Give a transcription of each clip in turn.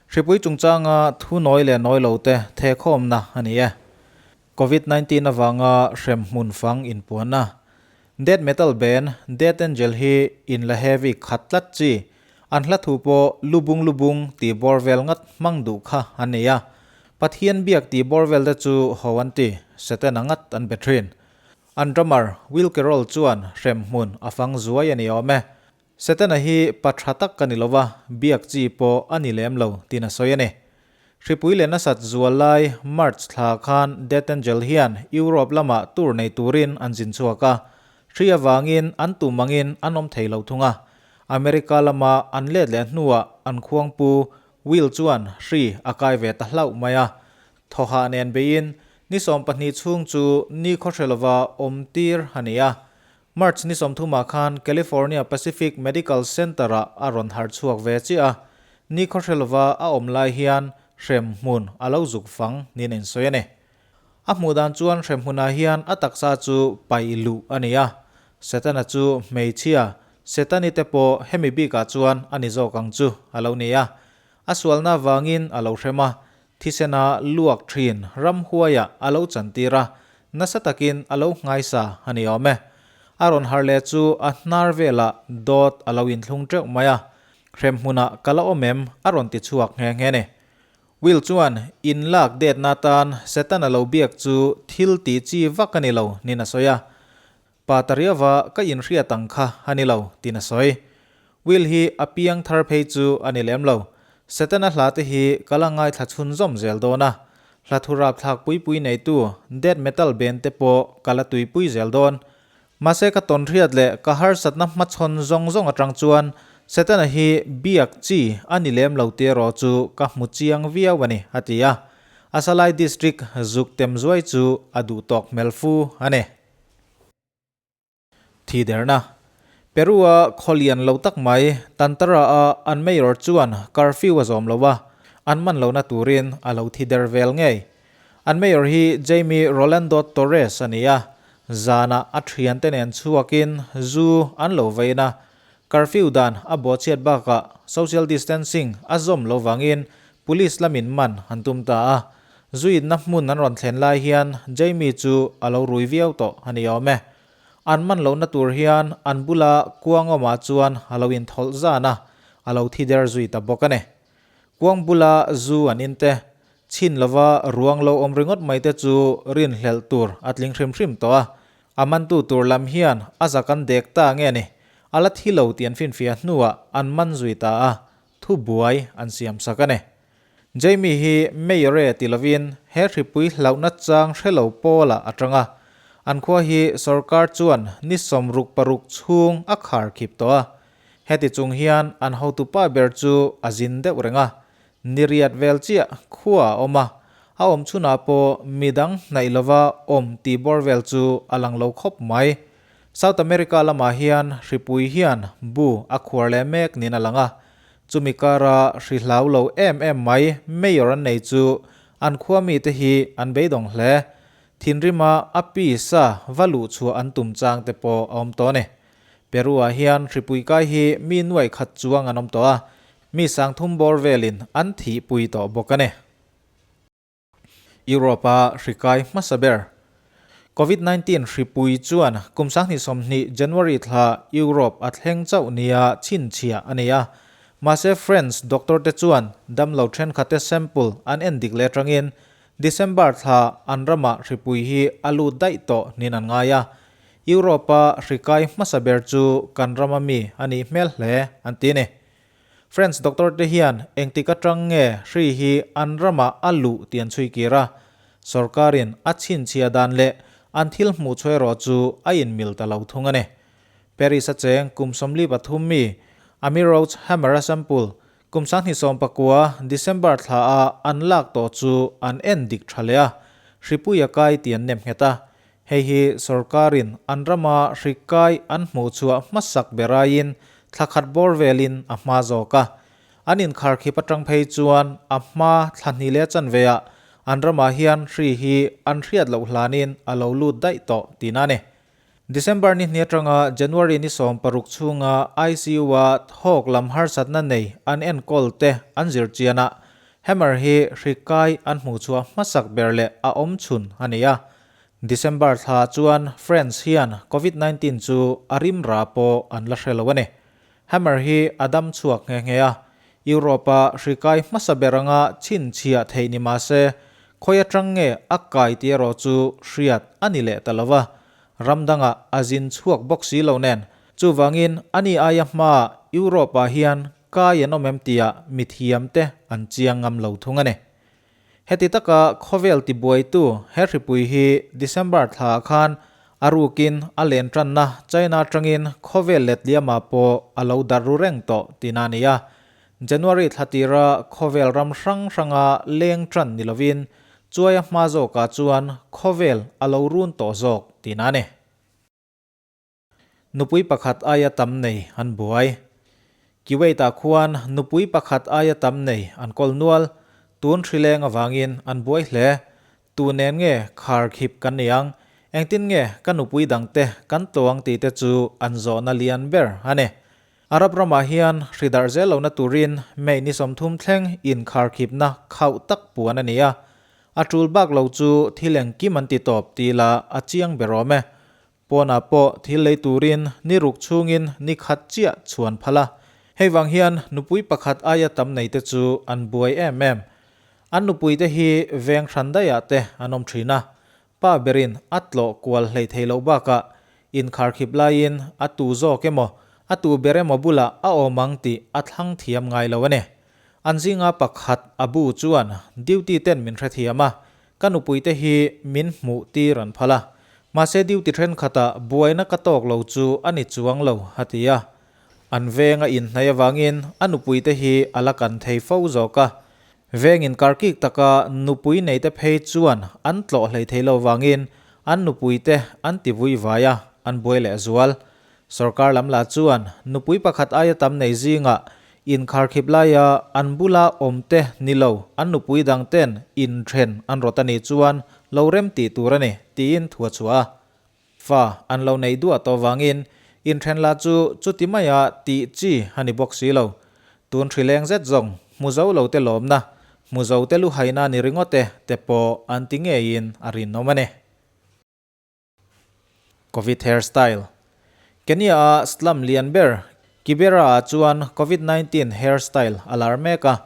Hripui chungchanga thu nawi leh nawi lo te thehkhawmna a ni e. Covid 19 avanga hrem hmun fang inpuanna. Death metal band Death Angel hi in la heavy khat tlat chi, an hla thu pawh lubung lubung tih bawr vel ngat hmang duh kha an nei a. Pathian biak tih bawr vel te chu ho an ti, Setana ngat an be thin. An drummer Will Carroll chuan hrem hmun a fang zuai a ni awm e. Setana hi pa tha tak ka ni lo va, biak chi pawh a ni lem lo tiin a sawi a ni. Hripui leh nasat zual lai March thla khan Death Angel hian Europe lamah tour nei turin an zin chhuak a, hri avangin an tum angin an awm thei lo thung a. America lama an let leh hnuah an khuangpu Will chuan hri a kai ve ta hlauh mai a, Thawhah nen beiin ni 12 chhung chu ni khawhre lova awm tir a ni a. March ni 30 ah khan California Pacific Medical Center-ah a rawn harh chhuak ve chiah a, ni khawhre lova a awm lai hian hrem hmun a lo zuk fang niin a insawi a ni. A hmuh dan chuan hrem hmunah hian a taksa chu paih luh a ni a, Setana chu hmeichhia, Setani te pawh hemi bikah chuan a ni zawk ang chu a lo ni a. A sualna vangin a lo hrem a, thisena luak thin ramhuaiah a lo chantir a, nasa takin a lo nghaisa a ni awm e. A rawn harh leh chu a hnar velah dawt a lo inthlung teuh mai a, hrem hmunah ka la awm em a rawn ti chhuak nghe nghe ni. Will chuan in lak detna atan Setana lo biak chu thil tih chi vak a ni lo niin a sawi a. Pa Tariava ka inhriat ang kha a ni lo, tiin a sawi. Will hi a piang thar phei chu a ni lem lo. Setana hla te hi ka la ngaithla chhunzawm zel dawn a. Hla thu rapthlak pui pui neitu death metal band te pawh ka la tuipui zel dawn. Mahse ka tawnhriat leh ka harsatna hmachhawn zawng zawng atang chuan Setana hi biak chi a ni lem lo tih erawh chu ka hmu chiang viau a ni, a ti a. Asalai District zuk tem zuai chu a duhtawk hmel fu a ni. Thi derna. Peru-a khaw lian lo tak mai, Tantara-a an mayor chuan curfew a zawm lo a, an man lohna turin a lo thi der vel ngei. An mayor hi Jaime Rolando Torres a ni a, zanah a thiante nen chhuakin zu an lo vein a, curfew dan a bawhchhiat bakah social distancing a zawm lo vangin police lamin man an tum ta a. Zuitna hmun an rawn thlen lai hian Jamie chu a lo rui viau tawh a ni awm e. An man lohna tur hian an bula kuang awmah chuan a lo inthawlh zan a, a lo thi der zui ta bawk a ni. Kuang bula zu an in te, chhin lova ruang lo awm ringawt mai te chu rinhlelh tur a tling hrim hrim tawh a. A mantu tur lam hian a zak an dek ta nge ni, a la thi lo tih an finfiah hnuah an man zui ta a, thubuai an siam sak a ni. Jamie hi Mayore ti lovin he hripui hlauhna chang hre lo pawlah a tang a. An khua hi sorkar chuan ni 66 chhung a khar khip tawh a. Heti chung hian an hotupa ber chu a zin deuh reng a. Ni riat vel chiah khua a awm a. A awm chhunah pawh midang hnaih lova awm tih bawr vel chu a lang lo khawp mai. South America lamah hian hripui hian bu a khuar leh mek niin a lang a. Chumi kara hri hlau lo em em mai Mayor an nei chu an khua mite hi an beidawng hle. Thinrima a pisa va luh chhuah an tum chang te pawh a awm tawh a ni. Peru-ah hian hripui kai hi mi nuaih khat chuang an awm tawh a, mi 3000 bawr velin an thihpui tawh bawk a ni. Europe-a hri kai hmasa ber. Covid 19 hripui chuan kum 2020 January thla Europe a thleng chauh nia chhinchhiah a ni a. Mahse France doctor te chuan damlo thenkhatte sample an en dik leh atangin December thla an ramah hripui hi a lut daih tawh niin an ngai a. Europe-a hri kai hmasa ber chu kan rama mi a nih hmel hle an ti a ni. French doctor te hian engtik atang nge hri hi an ramah a luh tih an chhui kir a, sorkarin a chhinchhiah dan leh an thil hmuh chhuah erawh chu a inmil ta lo thung a ni. Paris a cheng kum 43 mi Amir Roach Hammer-a sample kum 2019 December thla a an lak tawh chu an en dik tha leh a, hripui a kai tih an nem nghet a. Hei hi sorkarin an rama hri kai an hmuh chhuah hmasak ber aiin thla khat bawr velin a hma zawk a. An inkharkhip atang phei chuan a hma thla hnih leh chanveah an ramah hian hri hi an hriat loh hlanin a lo lut daih tawh tihna a ni. December ni hnih atanga January ni 16 chhunga ICU-a thawk lam harsatna nei an enkawl te an zir chian a. Hammer hi hri kai an hmuh chhuah hmasak ber leh a awm chhun a ni a. December thla chuan France hian Covid 19 chu a rim ra pawh an la hre lo a ni. Hammer hi a dam chhuak nghe nghe a, Europe-a hri kai hmasa ber anga chhinchhiah theih ni mah se, khawi atang nge a kai tih erawh chu hriat a ni leh ta lo va, ram dangah a zin chhuak bawk si lo nen. Chuvangin ani aia hmaah Europe-ah hian kai an awm em tihah mithiamte an chiang ngam lo thung a ni. Heti taka khawvel tibuaitu he hripui hi December thlaah khan a rukin a len tanna China atangin khawvel letliamah pawh a lo darh ru reng tawh tihna a ni a. January thla tira khawvel ram hrang hranga leng tan ni lovin chuaia hma zawkah chuan khawvel a lo run tawh zawk tihna a ni. Nupui pakhat aia tam nei an buai. Kuwait-ah khuan nupui pakhat aia tam nei an kawl nual. Tun hrileng avangin an buai hle. Tu nen nge khar khip kan ni ang? Engtin nge ka nupui dangte kan tawng tih te chu an zawhna lian ber a ni. Arab ramah hian hri darh zel lohna turin May ni 30 thleng inkharkhipna khauh tak puan a ni a. A tul bak lo chu thil engkim an ti tawp tih lah a chiang ber awm e. Pawnah pawh thil lei turin ni ruk chhungin ni khat chiah chhuan phal a. Hei vang hian nupui pakhat aia tam nei te chu an buai em em. An nupui te hi veng hran daihah te an awm thin a. Pa berin a tlawh kual hlei thei loh bakah inkharkhip laiin a tu zawk emaw a tu ber emaw bulah a awm ang tih a thlang thiam ngai lo a ni. An zinga pakhat a bu chuan duty ten min hrethiam a, Ka nupuite hi min hmuh tir an phal a, mahse duty thenkhatah buaina ka tawk lo chu a ni chuang lo, a ti a. An veng a inhnaih avangin a nupuite hi a la kan thei fo zawk a. Veng inkarkik taka nupui neite phei chuan an tlawh hlei thei lo vangin an nupuite an ti vui vai a, an buai leh zual. Sorkar lam lah chuan nupui pakhat aia tam nei zingah inkharkhip laia an bula awmte ni lo an nupui dangten inthen an rawt a nih chuan lo rem tih tur a ni tiin thu a chhuah a. Fa an lo nei duah tawh vangin inthen lah chu chuti maia tih chi a ni bawk si lo. Tun hrileng zet zawng hmu zo lo te lawmna, hmu zo te luhaina ni ringawt e te pawh an ti ngeiin a rinawm a ni. Covid hairstyle. Kenya-a slum lian ber Kibera-ah chuan Covid 19 hairstyle a lar mek a.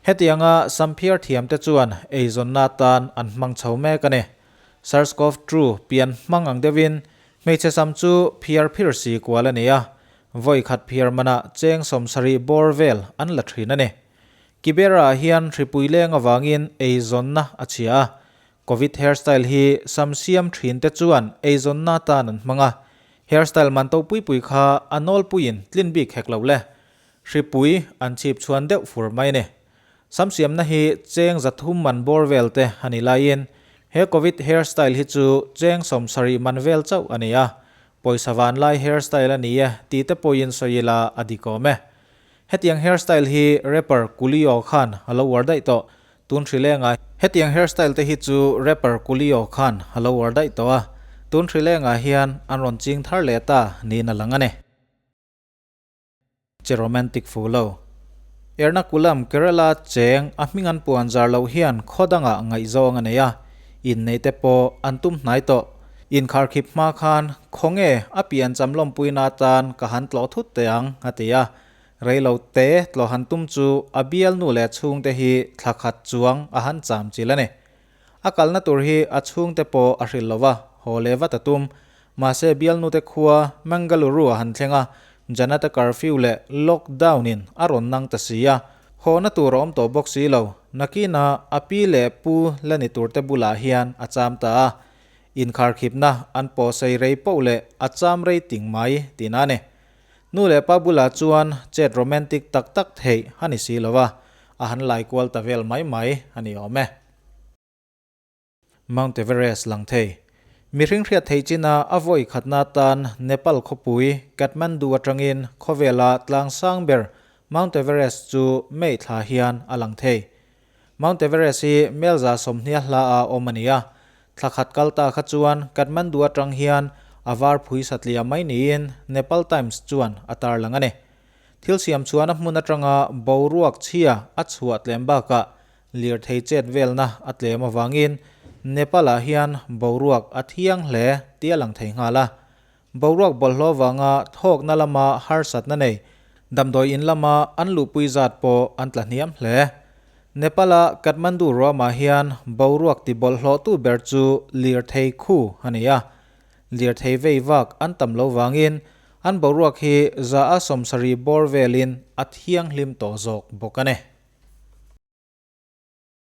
Hetianga samphiar thiamte chuan eizawnna atan an hmang chho mek a ni. SARS-CoV-2 pian hmang ang deuhin hmeichhe sam chu phiar phir si kual a ni a, vawi khat phiar manah cheng 70 bawr vel an la thin a ni. Kibera-ah hian hripui leng avangin eizawnna a chhia a, Covid hairstyle hi sam siam thin te chuan eizawnna atan an hmang a, hairstyle man to pui pui kha a nawlpuiin tlin bik hek lo le. Hripui an chhip chhuan deuh fur mai a ni. Sam siamna hi cheng 300 man bawr vel te a ni laiin he Covid hairstyle hi chu cheng 70 man vel chauh a ni a, pawisa van lai hairstyle a ni e tih te pawhin sawi ila a dik awm e. Hetiang hairstyle hi rapper Coolio khan a lo uar daih tawh. Tun hrilengah hetiang hairstyle te hi chu rapper Coolio khan a lo uar daih tawh a, tun hrilengah hian an rawn ching thar leh ta niin a lang a ni. Che romantic fu lo. Ernakulam, Kerala cheng a hming an puan zar loh hian khaw dangah ngaihzawng a nei a, inneih te pawh an tum hnai tawh. Inkharkhip hma khan khaw nge a pian cham lawmpuina atan ka han tlawh thut teh ang, a ti a. Rei lo te tlawh han tum chu a bialnu leh chhungte hi thla khat chuang a han cham chil a ni. A kalna tur hi a chhungte pawh a hrilh lo va, haw leh vat a tum. Mahse bialnute khua Mangaluru a han thleng a, Janata curfew leh lockdown in a rawn nang ta si a, hawna tur a awm tawh bawk si lo. Nakina a pi leh pu la ni turte bulah hian a cham ta a. Inkharkhipna an pawhsei rei poh leh a cham rei ting mai tihna a ni. Nu leh pa bulah chuan chet romantic tak tak theih a ni si lo a, a han lai kual ta vel mai mai a ni awm e. Mount Everest lang thei. Mihring hriat theih china a vawi khatna atan Nepal khawpui Kathmandu atangin khawvela tlang sang ber Mount Everest chu May thla hian a lang thei. Mount Everest hi Melza 20 hla a awm a ni a, thla khat kal ta kha chuan Kathmandu atang hian a var phui satliah mai niin Nepal Times chuan a tarlang a ni. Thil siam chuan a hmun atanga boruak chhia a chhuah tlem bakah Lirthei chet velna a tlem avangin Nepal-ah hian boruak a thiang hle tih a lang thei nghal a. Boruak bawlhhlawh vanga thawkna lama harsatna nei damdawi in lama an luhpui zat pawh an tla hniam hle. Nepal-a Kathmandu ruamah hian boruak ti bawlhhlawhtu ber chu lirthei khu a ni a. Lirthei vei vak an tam lo vangin an boruak hi 170 bawr velin a thianghlim tawh zawk bawk a ni.